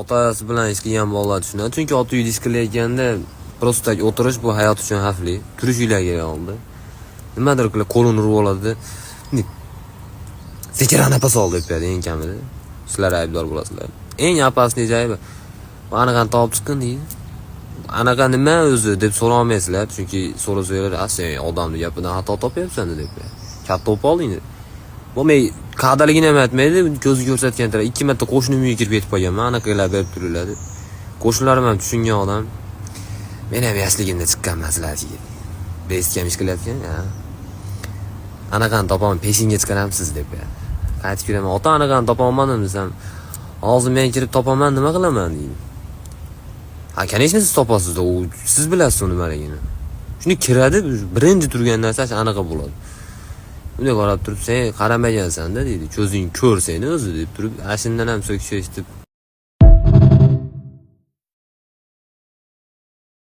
Otasi bilan ish qilgan bolalar tushunadi, chunki ota uyda ish qilayotganda просто так o'tirish bu hayot uchun xavfli. Turishinglar kerak oldi. Nimadir qilib qo'lini urib oladi. Sekinroq nafas ol deb qo'yadi eng kamida. Sizlar aybdor bo'lasizlar. Eng опасный joyi bu. Anaqani topib chiqqin deydi. Anaqa nima o'zi deb so'rolmaysizlar, chunki so'rasanglar, "A, sen odamni gapidan xato topyapsan" deb qo'yadi. Katta bo'lib qolding deb. Bu men qadaligini ham aytmaydi, ko'zi ko'rsatgan taraf. Ikki marta qo'shnim uyga kirib ketib qolganman, anaqalar berib turiladi. Qo'shnilarim ham tushungan odam. Men ham yoshligimda chiqqanman sizlarga. Bestkam ish qilayotgan, ha. Anaqani topaman, peshinga chiqaramsiz deb qo'yadi. Qaytib kelaman, ota, anaqani topolmadim desam, hozir men kirib topaman, nima qilaman deydi. Ha, конечно, siz topasiz, u siz bilasiz u nimaligini. Shuni kiradi, birinchi turgan narsa anaqa bo'ladi. Bunday qarab turib, sen qaramagansan-da deydi. Ko'zing ko'r seni o'zi deb turib, ana shundan ham so'kish eshitib.